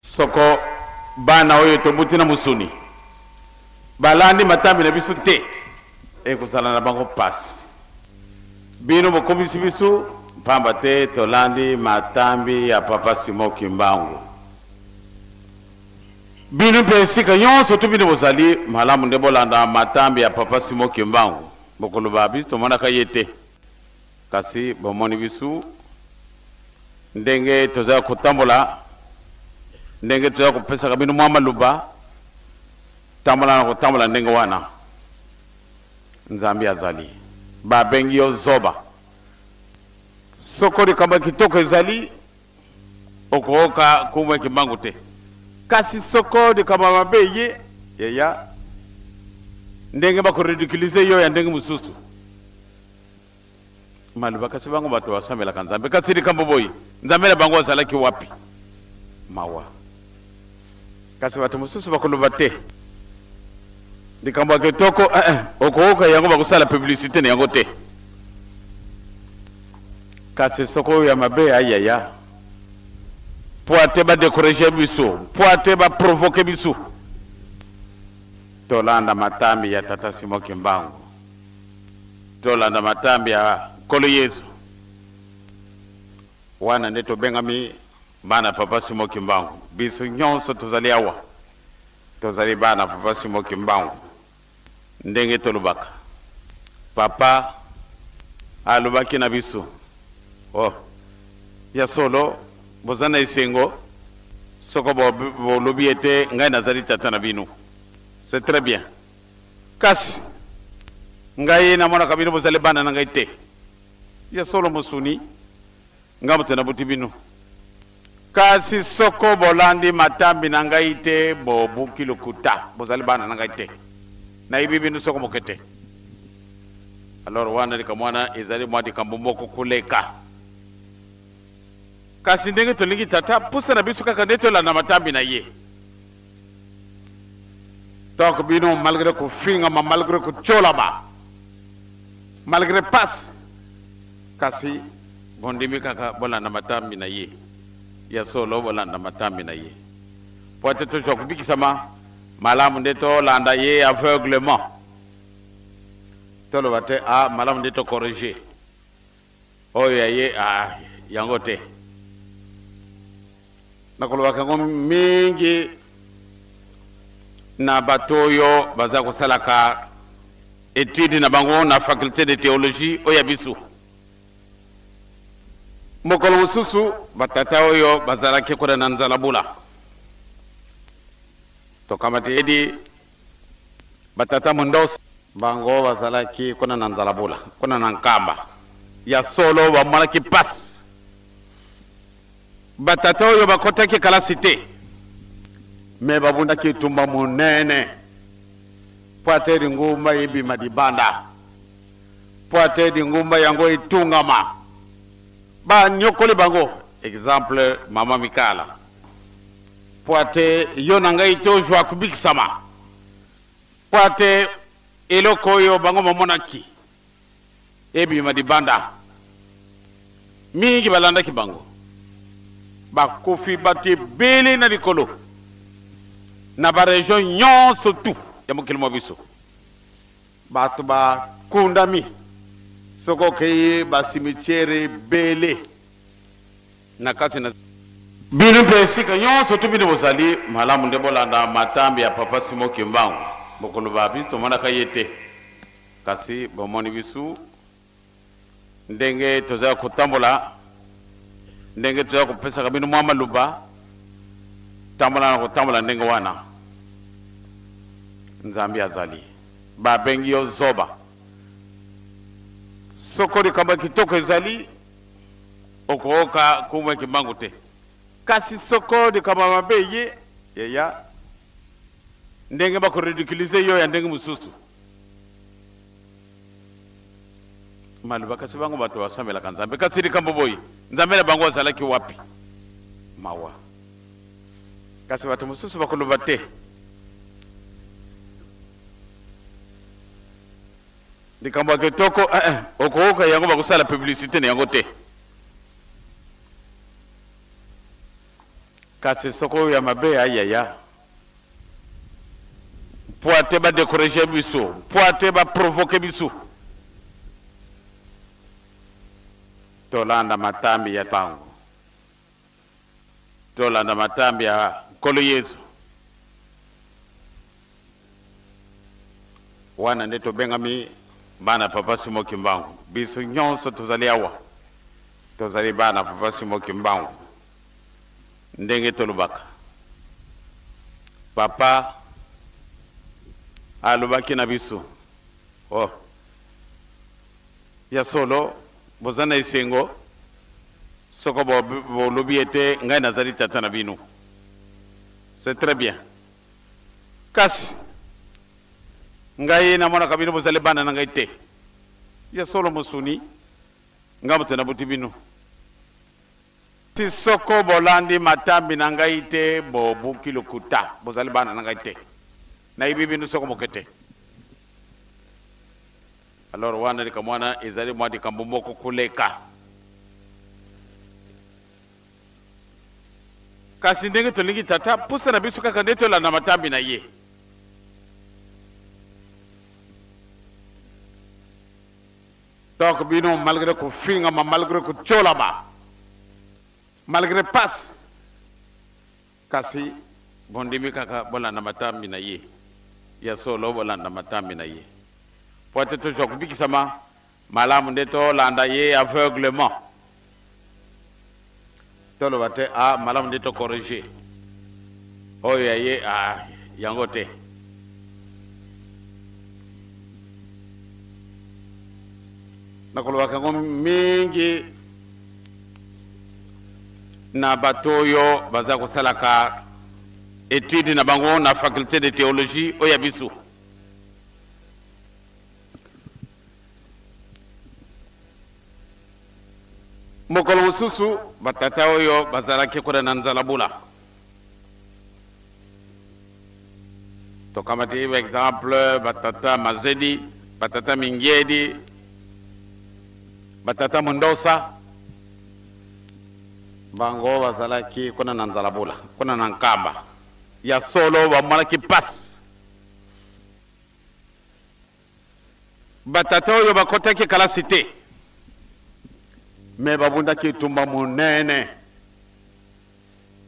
Soko bana oyo tobuti na mosuni balandi matambi na biso te, ekozala na bango pasi. Bino bokomisi biso mpamba te tolandi matambi ya Papa Simon Kimbangu. Bino mpe esika nyonso tu bino bozali malamu nde bolanda matambi ya Papa Simon Kimbangu. Bokoloba biso tomonaka ye te. Kasi bomoni bisu ndenge toza kotambola, ndenge toza kopesaka bino mwa maloba, tambola na kotambola ndenge wana. Nzambe azali. Babengi yo zoba. Soko likambo ya kitoko ezali, okoyoka nkombo ya Kimbangu te. Kasi soko likambo ya mabe eye, yaya, ndenge bako ridiculiser yo ya ndenge mosusu. Maloba kasi bango bato basambelaka Nzambe, kasi likambo boye, Nzambe na bango azalaki wapi? Mawa. Kasi bato mosusu bakoloba te likambo ya kitoko, eh, eh, okoyoka yango bakosala publicite na yango te. Kasi soko oyo ya mabe, ayaya, mpo ate badecourage biso, mpo ate baprovoke biso, tolanda matambi ya Tata Simon Kimbangu. Tolanda matambi ya Nkolo Yezu. Wana nde tobengami bana Papa Simon Kimbangu. Biso nyonso tozali awa, tozali bana Papa Simon Kimbangu. Ndenge tolobaka, Papa alobaki na biso, oh, ya solo boza na esengo soko bolobi ete ngai nazali tata na bino. C'est très bien. Kasi ngai namonaka bino bozali bana na ngai te. Ya solo mosuni, ngai moto nabuti bino. Kasi soko bolandi matambi na ngai te, bobuki lokuta, bozali bana na ngai te. Nayebi bino soko moke te. Alors wana likambo wana ezali mwa likambo moko koleka. Kasi ndenge tolingi tata, pusa na biso kaka nde tolanda matambi na ye. Donc bino malgré kofingama, malgré kotiolama, malgré pasi, kasi bondimi kaka bolanda matambi na ye. Ya solo bolanda matambi na ye. Po ete tozwa kobikisama, malamu nde tolanda ye aveuglement. Toloba te, ah, malamu nde to corriger. Oyo ya ye, ah, yango te. Nakolobaka yango mingi na bato oyo baza kosalaka etude na bango na faculté de théologie oyo ya biso. Mokolo mosusu batata oyo bazalaki kuna na Nzalabula, tokamati edi batata Mondosa, bango bazalaki kuna na Nzalabula, kuna na Nkamba. Ya solo bamonaki pasi. Batata oyo bakotaki kalasi te, me babundaki etumba monene mpo ate lingomba ebima libanda, mpo ate lingomba yango etungama. Banyokoli bango, exemple mama Mikala, mpo ate yo na ngai tozwa kobikisama, mpo ate eloko oyo bango bamonaki ebima libanda. Mingi balandaki bango, bakufi bato ebele na likolo na ba region nyonso tu ya mokili mwa biso. Bato bakundami soki okei ba cimetière ebele na kati na bino mpe esika nyonso tu bino bozali malamu nde bolanda matambi ya Papa Simon Kimbangu. Bokoloba biso tomonaka ye te. Kasi bomoni biso ndenge toza kotambola, ndenge toza kopesaka bino mwa maloba, tambola na kotambola ndenge wana. Nzambe azali. Babengi yo zoba. Soko likambo ya kitoko ezali, okoyoka nkombo ya Kimbangu te. Kasi soko likambo ya mabe eye, yaya, ndenge bako ridiculiser yo ya ndenge mosusu. Maloba kasi bango bato basambelaka Nzambe, kasi likambo boye, Nzambe na bango azalaki wapi? Mawa. Kasi bato mosusu bakoloba te likambo ya kitoko, eh, eh, okoyoka yango bakosala publicite na yango te. Kasi soko oyo ya mabe ayaya mpo ate ba decourager biso, mpo ate ba provoquer biso, tolanda matambi ya bango, tolanda matambi ya Nkolo Yesu. Wana nde tobengami bana Papa Simon Kimbangu. Biso nyonso tozali awa tozali bana Papa Simon Kimbangu. Ndenge tolobaka, Papa alobaki na biso, oh, ya solo boza na esengo soko bolobi ete ngai nazali tata na bino. C'est très bien. Kasi ngai namonaka bino bozali bana na ngai te. Ya solo mosuni, ngai moto nabuti bino. Ti soko bolandi matambi na ngai te, bobuki lokuta, bozali bana na ngai te. Nayebi bino soko moke te. Alors wana likambo wana ezali mwa likambo moko koleka. Kasi ndenge tolingi Tata, mposa na biso kaka nde tolanda matambi na ye. Donc bino malgre kofingama, malgre kotiolama, malgre pasi, kasi bondimi kaka bolanda matambi na ye. Ya solo bolanda matambi na ye. Po ete tozwa kobikisama, malamu nde tolanda ye aveuglement. Toloba te, ah, malamu nde to corriger oyo ya ye, ah, yango te. Nakolobaka yango mingi na bato oyo baza kosalaka etude na bango na faculté de théologie oyo ya biso. Mokolo mosusu batata oyo bazalaki kuna na Nzalabula, tokamati ba exemple batata Mazedi, batata Mingiedi, batata Mundosa, bango bazalaki kuna na Nzalabula, kuna na Nkamba. Ya solo bamonaki pasi. Batata oyo bakotaki kalasi te, me babundaki etumba monene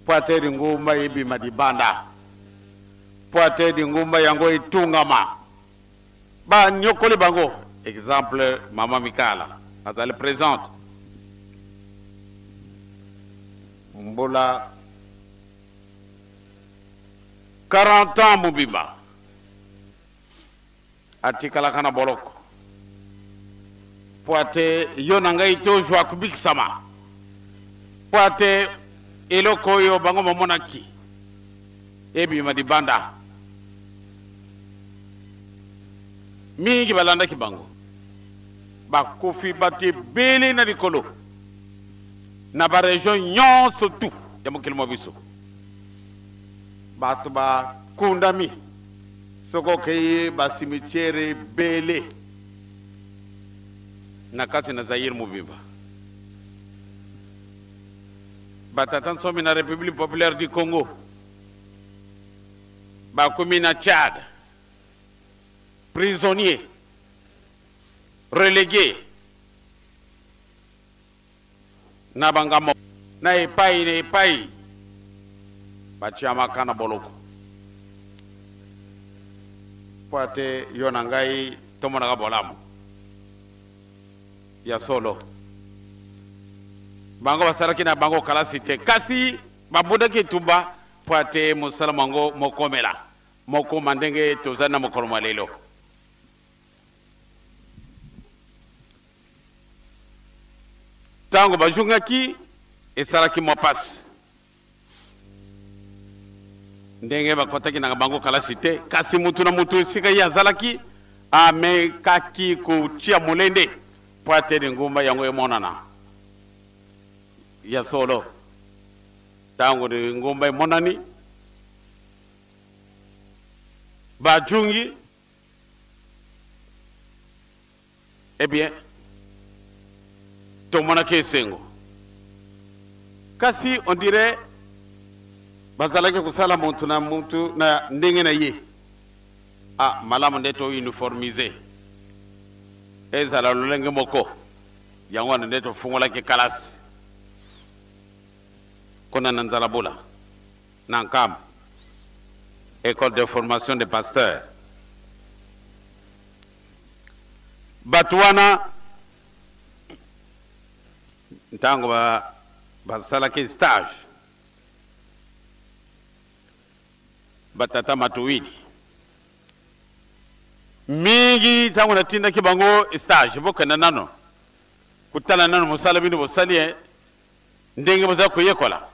mpo ate lingomba ebima libanda, mpo ate lingomba yango etungama. Banyokoli bango. Exemple, mama Mikala azali presente mbula 40 ans mobimba atikalaka na boloko mpo ate yo na ngai tozwa kobikisama, mpo ate eloko oyo bango bamonaki ebima libanda. Mingi balandaki bango, bakufi bato ebele na likolo na baregion nyonso tu ya mokili mwa biso. Bato bakundami Soki okeyi ba cimetière ebele na kati na Zaïre mobimba. Ba tata nsomi na Republique populaire du Congo bakomi na Tchad prisonnier relegue na bangambo na epai na epai batiamaka na boloko mpo ate yo na ngai tomonaka bolamu ya solo. Bango basalaki na bango kalasi te, kasi babundaki etumba mpo ate mosala mwango mokomela mokoma ndenge tozali na mokolo mwa lelo. Ntango bazongaki, esalaki mwa mpasi ndenge bakotaki na bango kalasi te, kasi moto na moto esika ye azalaki amekaki kotia molende mpo ete lingomba yango emonana ya solo. Ntango lingomba emonani, bajungi Eh bien, tomonaki esengo. Kasi on dirait Bazalaki kosala mutu na mutu na ndenge na ye. Ah, malamu nde to uniformiser, ezala lolenge moko. Yango wana nde tofungolaki kalasi kuna na Nzalabula, na Nkamba, ecole de formation de pasteurs. Bato wana ntango basalaki stage, batata matuwili mingi, ntango natindaki bango stage, bokenda nano kotala nano mosala bino bosali, ndenge boza koyekola,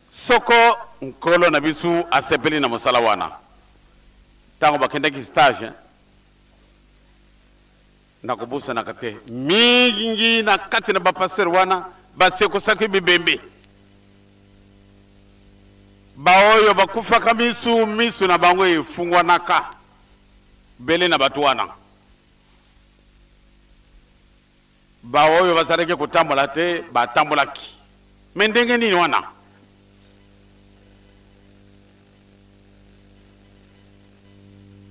soko Nkolo na biso asepeli na mosala wana. Ntango bakendaki stage, nakobosanaka te, mingi na kati na bapasteur wana basekosaki bibembe, baoyo bakufaka misu, misu na bango efungwanaka bele na bato wana, baoyo bazalaki kotambola te batambolaki. Me ndenge nini wana?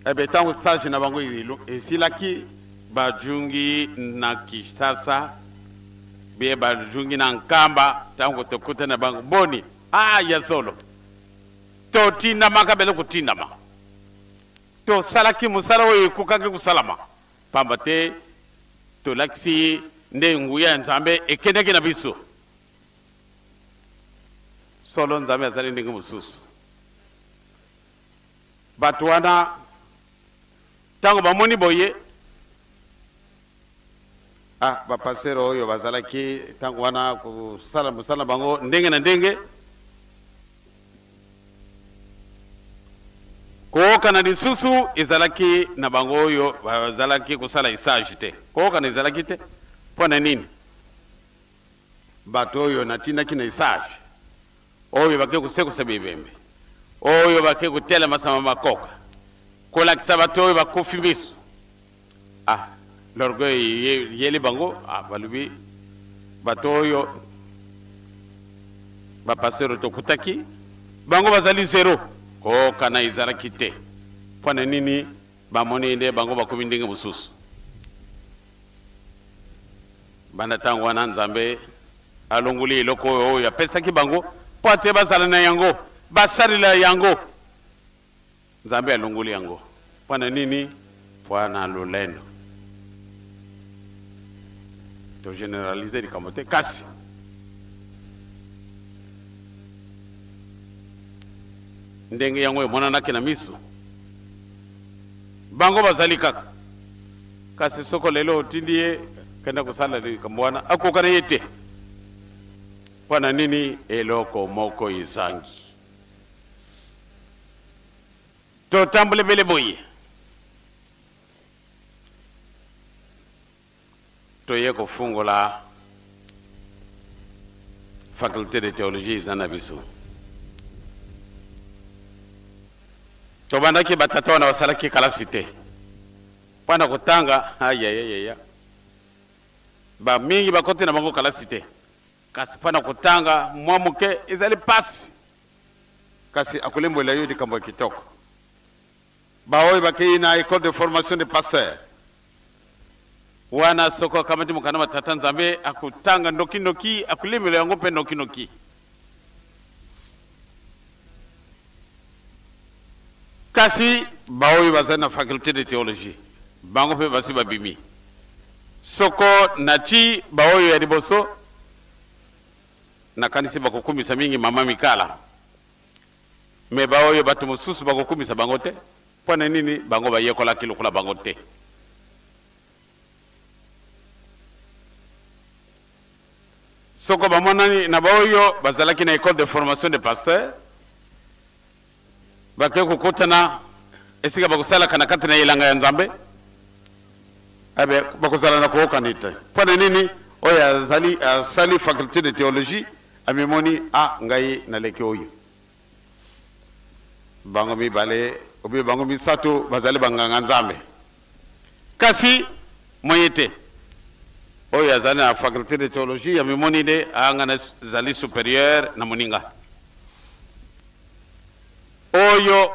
Ebe ntango stage na bango esilaki, bajungi na Kinshasa bie bajungi na Nkamba. Ntango tokutana na bango, boni? Ah, ya solo, totindamaka bele kotindama, tosalaki mosala oyo ekokaki kosalama, pamba te tolakisi nde nguya ya Nzambe ekendaki na biso. Solo, Nzambe azali ndenge mosusu. Bato wana, ntango bamoni boye, ah, bapasteur oyo bazalaki ntango wana kosala mosala na bango ndenge na ndenge, kookana lisusu ezalaki na bango oyo bazalaki kosala stage te, kookana ezalaki te. Mpo na nini? Bato oyo natindaki na stage, oyo bake kosekosa bibembe, oyo bake kotelema sama makoka kolakisa bato oyo bakufi miso, ah, l'orgueil yeli bango. Ah, balobi bato oyo bapasteur tokutaki bango bazali zero. Kokana ezalaki te. Mpo na nini? Bamoni nde bango bakomi ndenge mosusu. Banda ntango wana, Nzambe alongoli eloko oyo oyo apesaki bango mpo ate bazala na yango, basalela yango. Nzambe alongoli yango mpo na nini? Mpo na lolendo. Togénéraliser likambo te, kasi ndenge yango emonanaki na miso, bango bazali kaka. Kasi soko lelo otindi ye kenda kosala likambo wana, akoka na ye te. Mpo na nini? Eloko moko ezangi. Totambula ebele boye, toye kofungola faculté de théologie eza na biso. Tobandaki, batata wana basalaki kalasi te mpo na kotanga. Ayayayaya, bamingi bakoti na bango kalasi te, kasi mpo na kotanga mwa moke ezali pasi, kasi akolembolela yo likambo ya kitoko. Baoyo bakei na école de formation de pasteur wana, soko akamati mokanda wa Tata Nzambe, akotanga nokinoki, akolimela yango mpe nokinoki. Kasi baoyo bazali na faculté de théologie, bango mpe basi babimi. Soko nati baoyo ya liboso, nakanisi bakokumisa mingi mama Mikala, me baoyo bato mosusu bakokumisa bango te. Mpo na nini? Bango bayekolaki lokola bango te. Soko bamonani na baoyo bazalaki na école de formation de pasteur, bake kokutana esika bakosalaka na kati na elanga ya Nzambe, ebe bakozala na koyokani te. Mpo na nini? Oyo azali asali faculté de théologie amimoni: a, ngai naleki oyo. Bango mibale obi bango misato bazali banganga Nzambe, kasi moye te. Oyo azali na faculté de théologie amimoni nde anga nazali supérieur na moninga. Oyo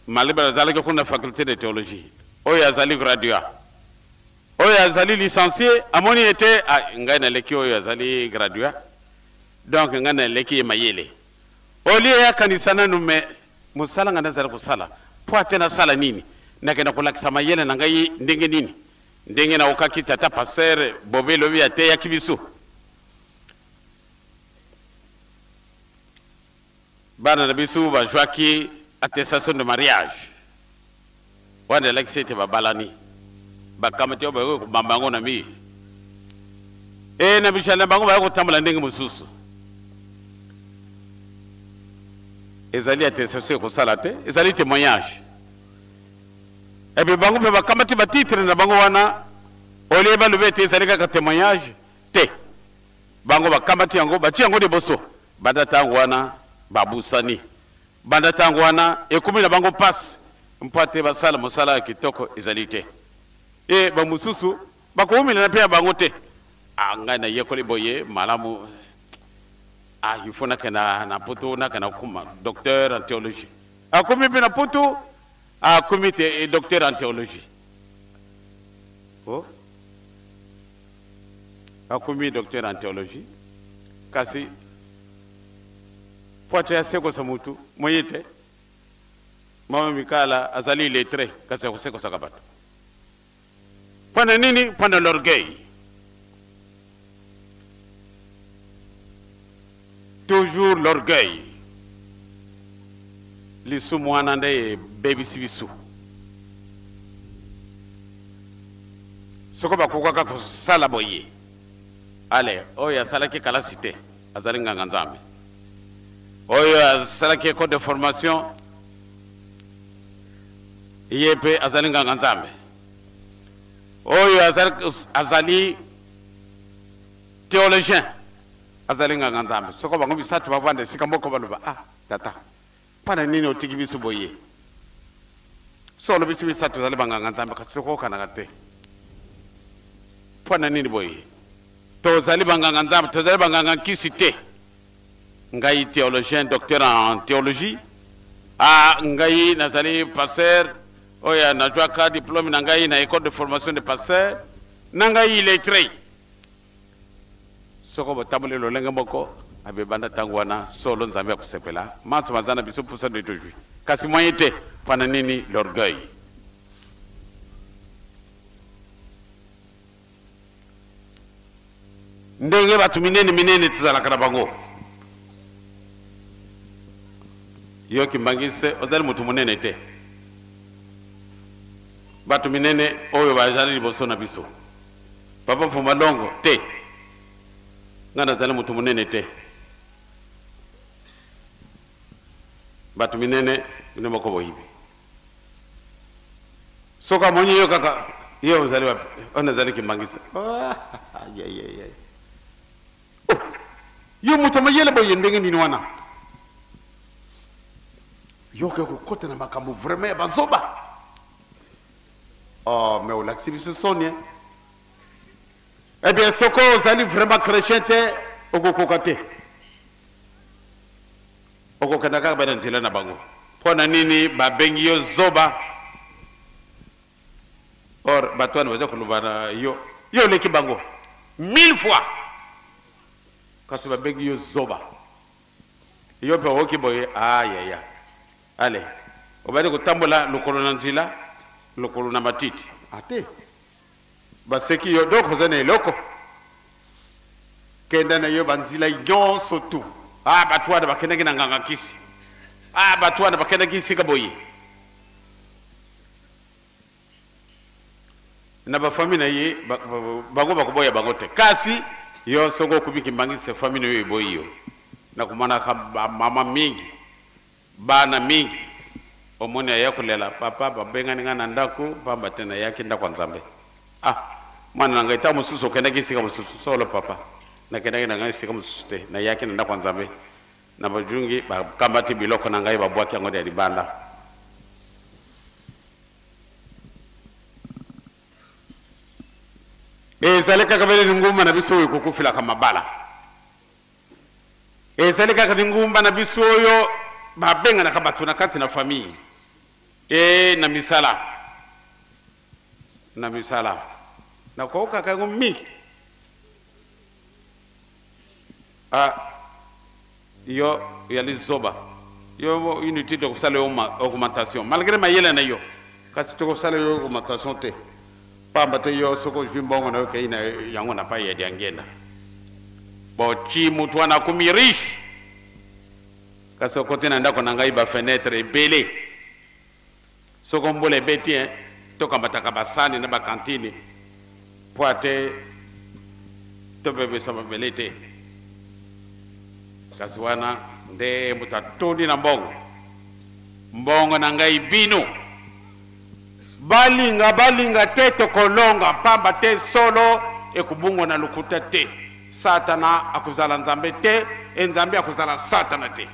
Maliba azalaki kuna faculté de théologie, oyo azali graduat, oyo azali licencié, amoni ete ah, ngai naleki oyo azali graduat, donc ngai naleki ye mayele. Olie akanisa nanu me mosala ngai nazali kosala mpo ate nasala nini, nakenda kolakisa mayele na ngai ndenge nini, ndenge naokaki tata pasteur Bobe lobi ateyaki biso. Bana na biso bazwaki attestation de mariage wana elakisi ete babalani, bakamati oyo bayoki kobamba yango na mire e na misala na bango baya kotambola ndenge mosusu. Ezali attestation ekosala te, ezali témoignage. Epe bango mpe bakamati batitre na bango wana, olie balobi ete ezali kaka témoignage te, bango bakamati yango batie yango liboso. Banda ntango wana babusani, banda ntango wana ekomi na bango mpasi mpo ate basala mosala ya kitoko ezali te. E bamosusu bakowumela mpe ya bango te. Ah, ngai nayekoli boye malamu, ah, il faut nakenda na poto, nakenda kokoma docteur en théologie. Akomi mpe na poto, akomi te docteur en théologie. Oh, akomi docteur en théologie, kasi po ate asekosa mutu moye te. Mama Mikala azali illettré, kasi akosekosaka bato. Mpo na nini? Mpo na l'orgueil. Toujours l'orgueil. Lisumu wana nde ebebisi biso. Soko bakokaka kosala boye, ale oyo asalaki kalasi te azali nganga Nzambe, oyo asalaki école de formation ye mpe azali nganga Nzambe, oyo azali théologien azali nganga Nzambe. Soko bango misato bavanda esika moko, baloba, ah tata, mpana nini otiki biso boye? Solo biso misato tozali banganga Nzambe, kasi tokokanaka te. Mpona nini boye? Tozali banganga Nzambe, tozali banganga nkisi te. Ngai théologien, docteur en théologie, ah, ngai nazali pasteur oyo nazwaka diplôme na ngai na école de formation de pasteur, na ngai illettré. Soko botamboli lolenge moko abebanda ntango wana, solo Nzambe akosepela manso maza na biso mposa nde tozwi, kasi moyen te. Mpona nini? L'orgueil. Ndenge bato minene minene tozalaka na bango, yo Kimbangise ozali moto monene te. Bato minene oyo bazali liboso na biso, papa Mfuma Longo te, ngai nazali moto monene te. Bato minene bino moko boyibi. Soki amoni yo kaka, yo ozali wapi? Oyo nazali Kimbangisa. Oh, yo moto mayele boye ndenge nini wana? Yo okoki kokota na makambo vraiment ya bazoba. Oh, mais olakisi biso soni. Eh bien, soko ozali vraiment chrétien te, okokoka te, okokenda kaka bana nzela na bango. Mpo na nini babengi yo zoba? Or bato wana baza koloba na yo, yo oleki bango mille fois, kasi babengi yo zoba. Yo mpe okoki boye, ayaya, ale obandi kotambola lokolo na nzela, lokolo na matiti, ate baseki yo, donc oza na eloko. Kenda na yo banzela nyonso tu. Ah, bato wana bakendaki na nganga kisi, ah, bato wana bakendaki esika boye na bafami na ye, bango bakoboya bango te. Kasi yo soki okomi Kimbangisi, famille na yo eboyi yo. Nakomonaka bamama mingi, bana mingi, omoni aya kolela, papa, babengani ngai na ndako pamba te nayaki ndako ya Nzambe. Ah, mwana na ngai, ntango mosusu okendaki esika mosusu. Solo papa, nakendaki na ngai esika mosusu te, nayaki na ndako ya Nzambe. Na bajungi bakambati biloko na ngai, babwaki yango ya libanda. Ezali kaka bele lingumba na biso oyo ekokufilaka mabala, ezali kaka lingumba na biso oyo. Babenganaka bato na kati na famille e na misala na misala nakokaka yango mingi. Ah, yo oyali zoba, yo inutile, tokosala yo augmentation malgré mayele na yo, kasi tokosala yo augmentation te, pamba te yo soki ozwi mbongo na yo, okei na yango na pai ya diangenda. Boti motu wana akomi riche, kasi okoti na ndako na ngai, bafenetre ebele, soko mbula ebeti, eh, tokambataka basani na bakantine po ate tobebisa mabele te. Kasi wana nde moto atondi na mbongo. Mbongo na ngai, bino balinga balinga te, tokolonga, pamba te solo ekobungwa na lokuta te. Satana akozala Nzambe te, e Nzambe akozala Satana te.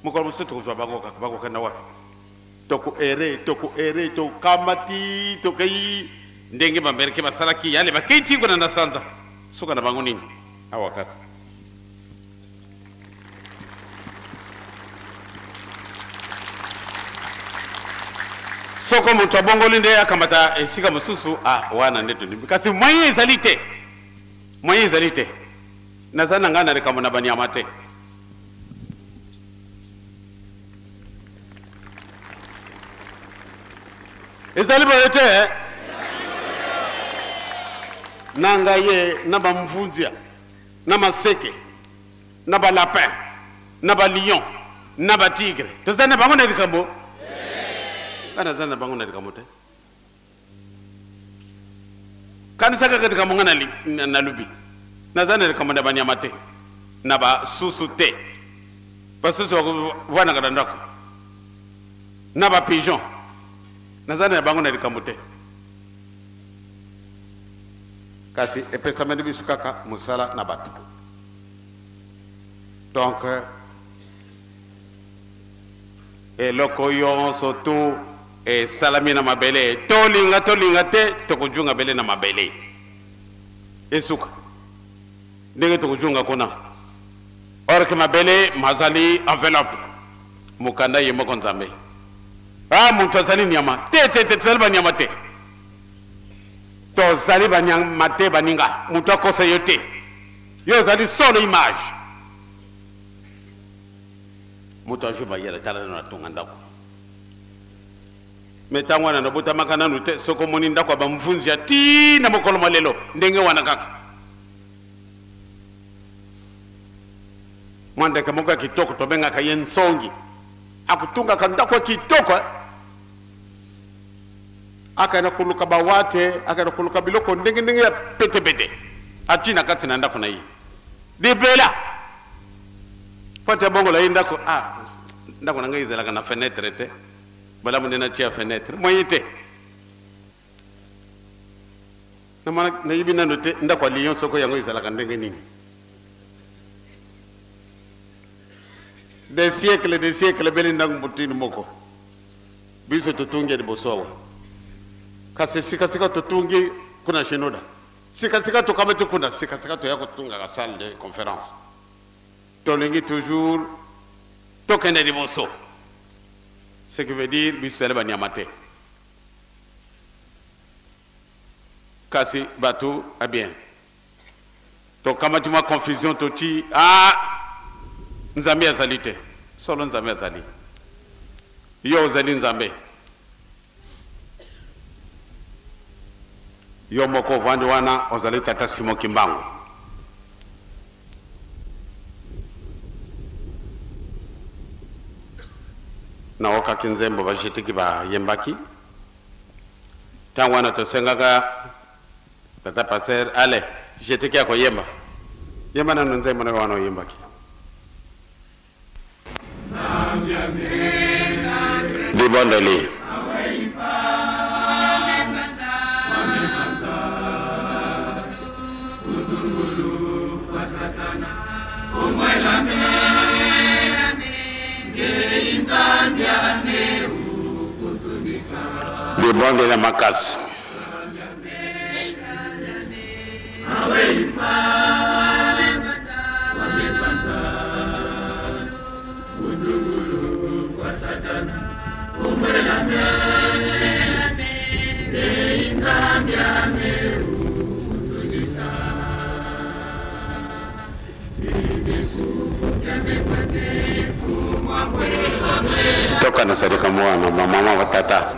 Mokolo mosusu tokozwa bango kaka, bakokenda wapi? Tokoere, tokoere, tokamati, tokei ndenge Baamericain basalaki yale, bakei ti kuna na sanza. Suka na bango nini? Awa kaka. Soko moto abongoli nde akamata esika mosusu, ah, wana nde tondimi, kasi moyen ezali te, moyen ezali te. Naza na ngai na likambo na banyama te. Ezali boye te, eh? Na ngai ye na bamvunzia, na maseke, na balapin, na balion, na batigre, tozali na bango na likambo? Ngai naza na bango na likambo te. Kanisa kaka likambo ngai nalobi. Naza na likambo na banyama te, na basusu te. Basusu bakovandaka na ndako na bapigeon, naza na bango na likambo te. Kasi epesameli biso kaka mosala na bato. Donc eloko nyonso tu esalami na mabele, tolinga tolinga te, tokozonga bele na mabele. Esuka ndenge tokozonga kuna, or que mabele mazali enveloppe, mokanda ye moko Nzambe. Ah, moto azali nyama te, te, te, tozali banyama te, tozali banyama te. Baninga, moto akosa yo te, yo ozali solo image. Moto azwi mayele, tala nano atonga ndako. Me ntango wana nabotamaka nanu te. Soki omoni ndako ya bamvunzi ya ti na mokolo mwa lelo, ndenge wana kaka. Mwa ndeke moko ya kitoko, tobengaka ye nsongi, akotungaka ndako ya kitoko, eh. Akenda koluka bawate, akenda koluka biloko ndenge ndenge ya petepete, ati na kati na ndako na ye libela, po ate abongola ye ndako. Ah, ndako na ngai ezalaka na fenetre te, balamu nde natia fenetre. Moyen te. Namona, nayebi nano te ndako ya lion soko yango ezalaka ndenge nini. Des siècles, des siècles, ebele ndako motini moko. Biso totungi ya liboso awa, kasi sikasika totungi kuna Shinoda, sikasika tokamati kuna, sikasika toya kotungaka salle de conférence. Tolingi toujours tokende liboso, ce qui veut dire biso tozali banyama te, kasi bato. Ah bien, tokamati mwa confusion, toti ah, Nzambe azali te. Solo Nzambe azali, yo ozali Nzambe. Yo moko ovandi wana, ozali tata Simon Kimbangu. Naokaki nzembo bajetiki bayembaki ntango wana tosengaka tata pasteur ale jetiki ya koyemba. Yemba nano nzembo na yo wana oyembaki. Libondeli. Libondeli ya makasi. Tokanisa likambo wana, bamama, batata.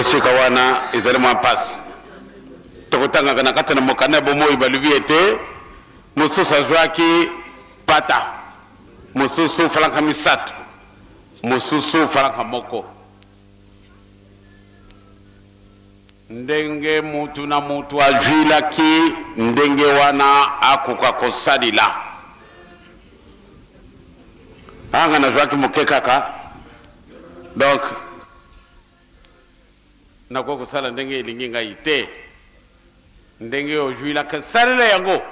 Esika wana ezali mwa mpasi. Tokotangaka na kati na mokanda ya bomoi, balobi ete mosusu azwaki pata, mosusu falanka misato, mosusu falanka moko. Ndenge mutu na mutu azwilaki, ndenge wana akoka kosalila. Anga nazwaki moke kaka, donc nakoki kosala ndenge elingi ngai te. Ndenge ozwilaka, salela yango.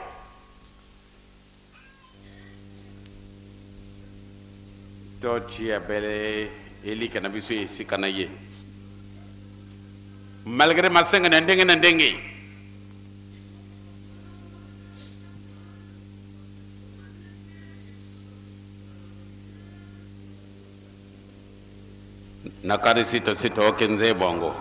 Totia bele elika na biso esika na ye. Malgré masenga na ndenge na ndenge. Nakanisi tosi tooki nzembo yango.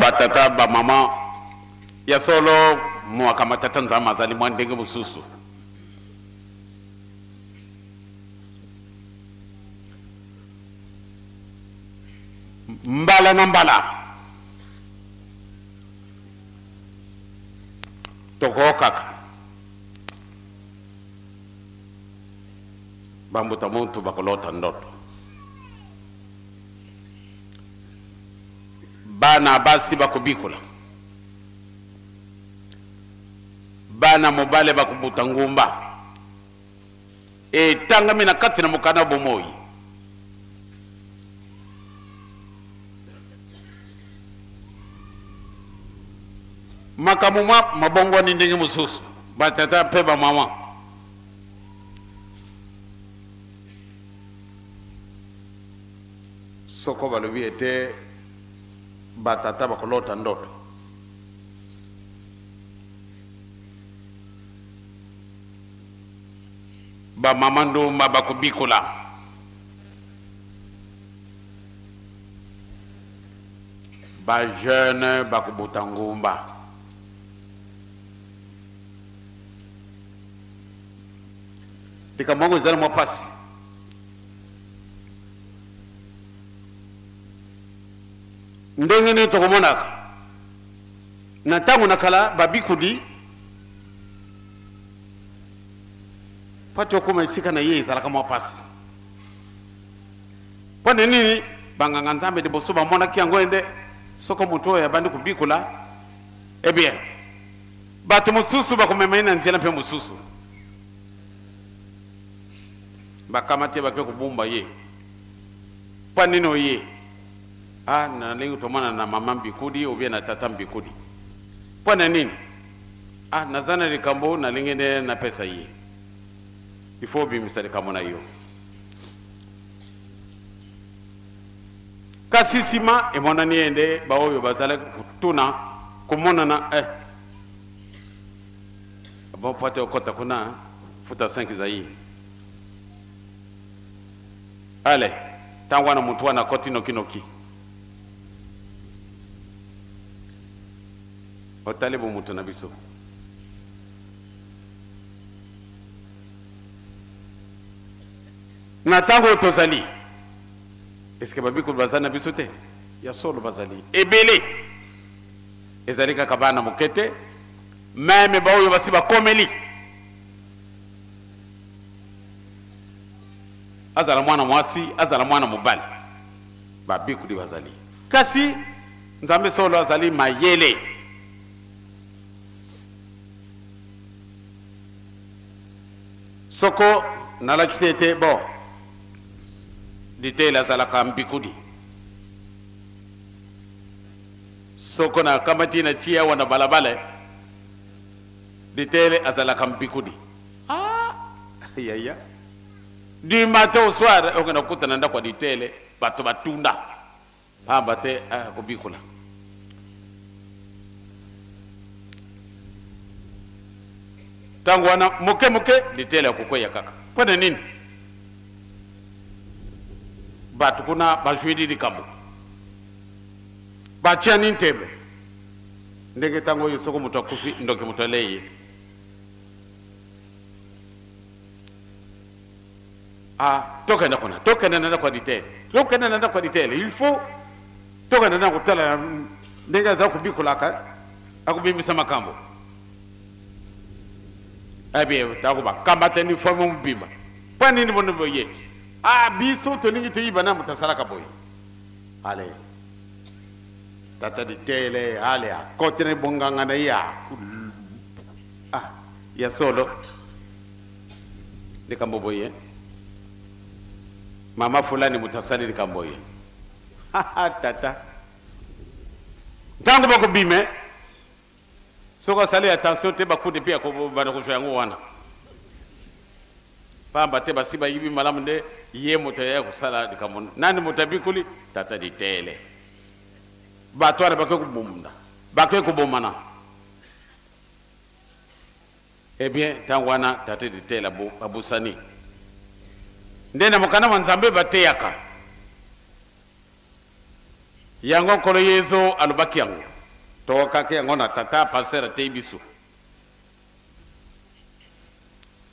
Batata, bamama, ya solo mwaka tata Nzambe azali mwa ndenge mosusu. Mbala na mbala tokokaka bambuta muntu bakolota ndoto, bana basi bakobikola, bana mobale bakobuta ngumba. Etangami na kati na mokanda bomoi. Makambo mwa mabongwani ndenge mosusu, batata mpe bamama. Soko balobi ete batata bakolota ndoto, bamama ndumba bakobikola, bajeune bakobuta ngumba. Likambo yango ezali mwa mpasi. Ndenge nini tokomonaka na ntango na kala babikuli pati okoma esika na ye ezalaka mwa mpasi. Mpo na nini? Banganga Nzambe liboso bamonaki yango ende soko moto oyo abandi kobikola, eh bien bato mosusu bakomema ye na nzela mpe mosusu bakamati ye bake kobumba ye. Mpo nini oye? Ah, nalingi tomona na mama Mbikudi ou bien na tata Mbikudi. Mpo na nini? Ah, naza na likambo nalingi nde napesa ye. Il faut obimisa likambo na yo. Kasi nsima emonani ye nde baoyo bazalaki kotuna komonana eh. Bon, po ate okota kuna futa 5 zaïre. Ale, ntango wana motu wana akoti nokinoki. Otali bomoto na biso. Na ntango oyo tozali, eske babikoli bazali na biso te? Ya solo bazali ebele. Ezali kaka bana moke te, meme baoyo basi bakomeli. Azala mwana mwasi, azala mwana mobali, babikuli bazali. Kasi Nzambe solo azali mayele. Soko nalakisi ete bo liteyeli azalaka mbikudi, soko nakamati na tia awa na balabala, liteyeli azalaka mbikudi. Ah, yaya, du matin au soir okenda kokuta na ndako ya liteyele bato batunda pamba te akobikola. Ntango wana moke moke litele akokweya kaka. Mpo na nini? Bato kuna bazwili likambo, batiani ntembe ndenge ntango oyo soko moto akufi ndoki moto alei ye. Ah, tokenda kuna, tokenda na ndako ya litele, tokenda na ndako ya litele. Il faut tokenda na kotala ndenge aza kobikolaka, akobimisa makambo. Eh bien, ntango bakamatani forme mobimba, mpo nini bono boye? Ah, biso tolingi toyiba na moto asalaka boye. Ale tata litele, ale akoti na bonganga na ye. Ah, ya solo likambo boye, mama fulani moto asali likambo ye. Tata, ntango bakobime, soki asali attention te, bakude mpe akobanda kozwa yango wana pamba te basi bayibi malamu nde ye moto ayaya kosala likambo. Nani moto abikuli? Tata litele. Bato wana bake kobomna, bake kobomana. Eh bien, ntango wana tata litele abusani nde na mokanda mwa Nzambe bateyaka yango. Nkolo Yezu alobaki yango, tokokaki yango na tata pasteur ateyi biso.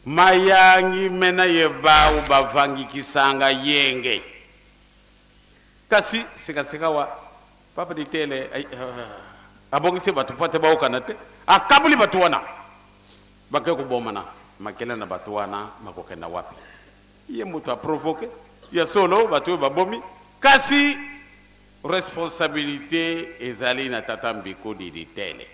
Mayangi mena ye bawu bavangikisanga yenge. Kasi sikasika wa papa litele abongisi bato mpo ate baokana te, akaboli bato wana bake kobomana. Makila na bato wana makokenda wapi? Ye moto aprovoke ya solo bato oyo babomi, kasi responsabilité ezali na tata mbikudi litele.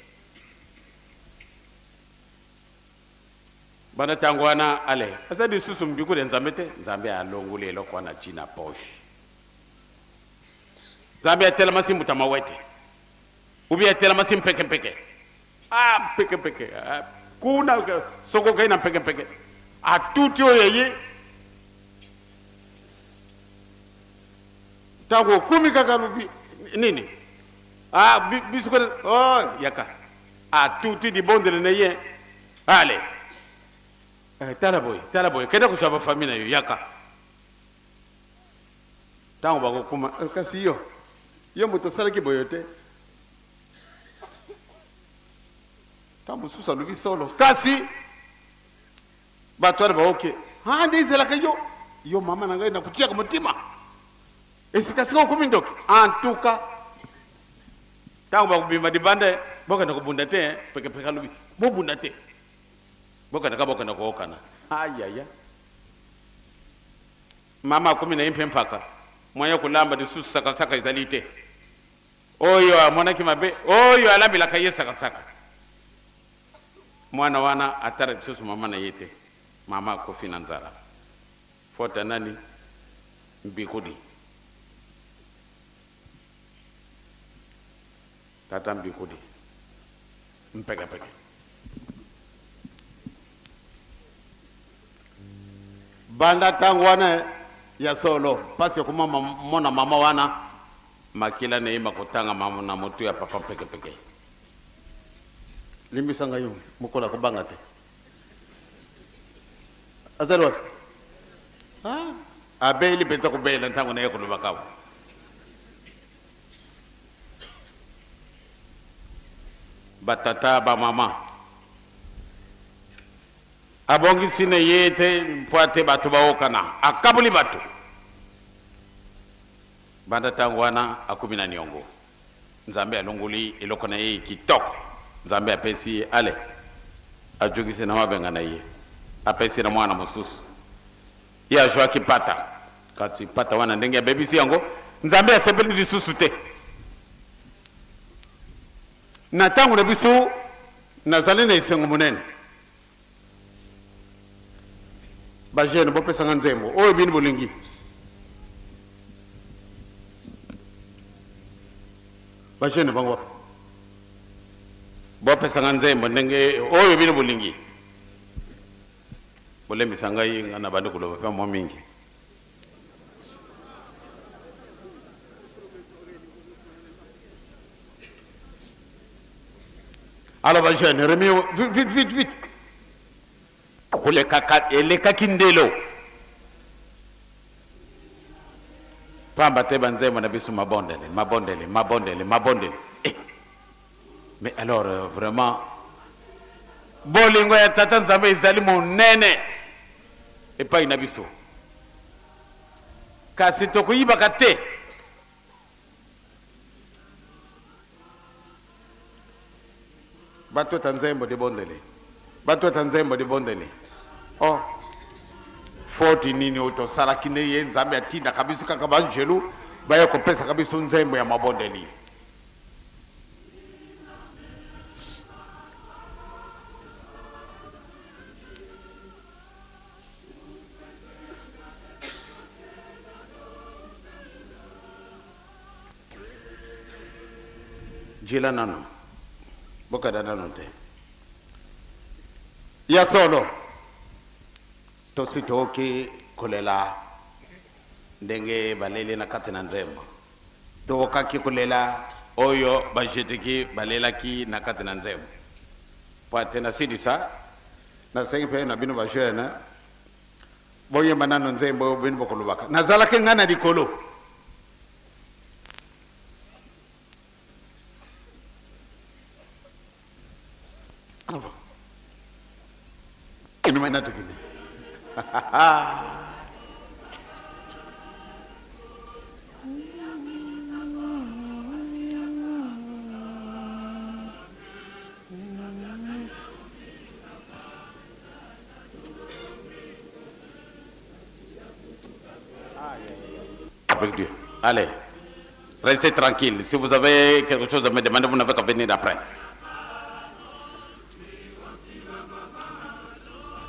Banda ntango wana, ale aza lisusu mbikudi ya Nzambe te. Nzambe alongoli eloko wana ti na poche. Nzambe atelamasi mbuta mawete ubi atelamasi mpekempeke. Ah, mpekempeke, ah, kuna soko okei na mpekempeke atuti oyo ye ntango okumi kaka alobi nini? Ah, biso kuna, oh, yaka atuti libondeli na ye. Ale eh, tala boye, tala boye, kende kozwa bafami na yo, yaka. Ntango bakokuma eh, kasi yo yo moto osalaki boye te. Ntango mosusu alobi solo, kasi bato wana baoke ah, nde ezelaka yo yo mama na ngai nakotiaka motima esikasika okomi ndoki. En tout cas, ntango bakobima libanda, bokenda kobunda te. Pekepeke alobi bobunda te, bokenda ka bokenda kookana. Ayaya, mama akomi na ye mpe mpaka moyen kolamba lisusu sakasaka ezali te. Oyo amonaki mabe oyo alambelaka ye sakasaka, mwana wana atala lisusu mama na ye te. Mama akufi na nzala. Fota nani? Mbikudi, tata mbikudi mpekepeke. Banda ntango wana ya solo mpasi ekoma mona mama wana makila na ye makotanga na motu ya papa mpekepeke. Limbisa ngai yo mokolo akobanga te. Azali wapi? Ah, abeli mpenza kobela ntango na ye kolobaka awa. Batata bamama abongisi na ye te mpo ate bato baokana, akaboli bato. Banda ntango wana akomi na niongo. Nzambe alongoli eloko na ye kitoko. Nzambe apesi ye ale ajokisi na mabenga na ye, apesi na mwana mosusu. Ye azwaki pata, kasi pata wana ndenge abebisi yango, Nzambe asepeli lisusu te. Na ntango na biso nazali na esengo monene. Ba jeune bopesa nga nzembo oyo bino bolingi. Ba jeune bango wapi? Bopesa nga nzembo ndenge oyo bino bolingi. Bolembisa ngai, nga na bandi koloba pe mwa mingi. Alors ba jeune, remis vite vite vite vite. Kolekaka elekaki ndelo. Pamba te ba nzembo na biso mabondeli, mabondeli, mabondeli, mabondeli. Eh. Mais alors euh, vraiment bolingo ya tata Nzambe ezali monene epai na biso. Kasi tokoyibaka te. Batota nzembo libondeli, batota nzembo libondeli. Oh, foti nini oyo tosalaki nde ye Nzambe atindaka biso kaka banjelu baya kopesaka biso nzembo ya mabondeli. Jila nano, bokada nano te. Ya solo, tosi tooki kolela ndenge baleli na kati na nzembo. Tookaki kolela oyo bajeteki balelaki na kati na nzembo. Po ate nasilisa, nasengi mpe na bino ba jeune boyemba nano nzembo oyo bino bokolobaka nazalaki ngai na likolo. Avec Dieu. Allez, restez tranquille. Si vous avez quelque chose à me demander, vous n'avez qu'à venir après.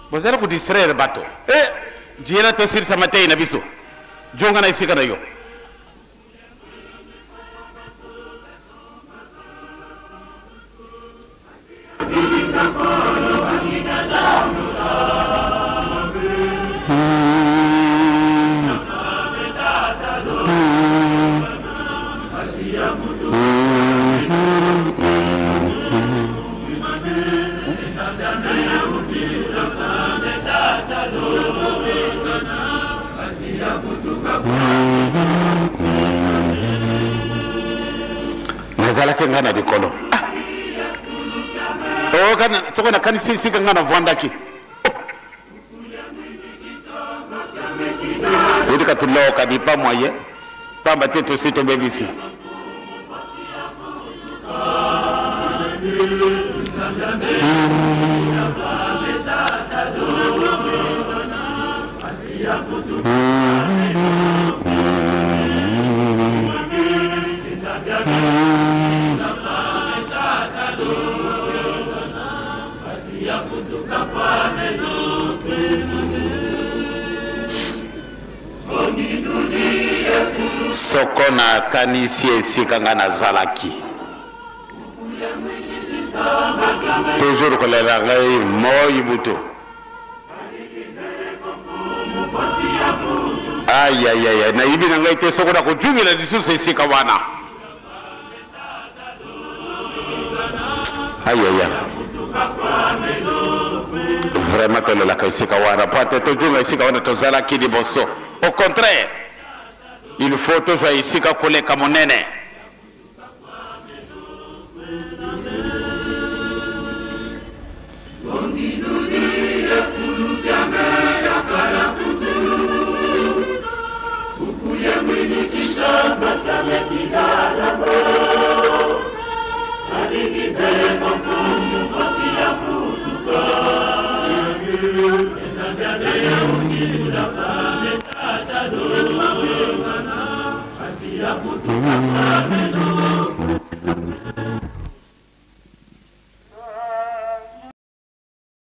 Bozali kodistraire bato. Eh, jela tosilisa matei na biso. Jonga na esika na yo. Nazalaki ngai na likolo. Ah! Oh, kana soko nakanisi esika ngai navandaki. Otika tuloka dipa moye pamba te tosi tobebisi. Soko nakanisi esika ngai nazalaki, toujours kolela ngai moi butu. Ayayaya, nayebi na ngai te soko nakojungela lisusu esika wana. Ayaya, vraiment tolelaka esika wana mpo ate tojunga esika wana tozalaki liboso. Au contraire, il faut tozwa esika koleka monene.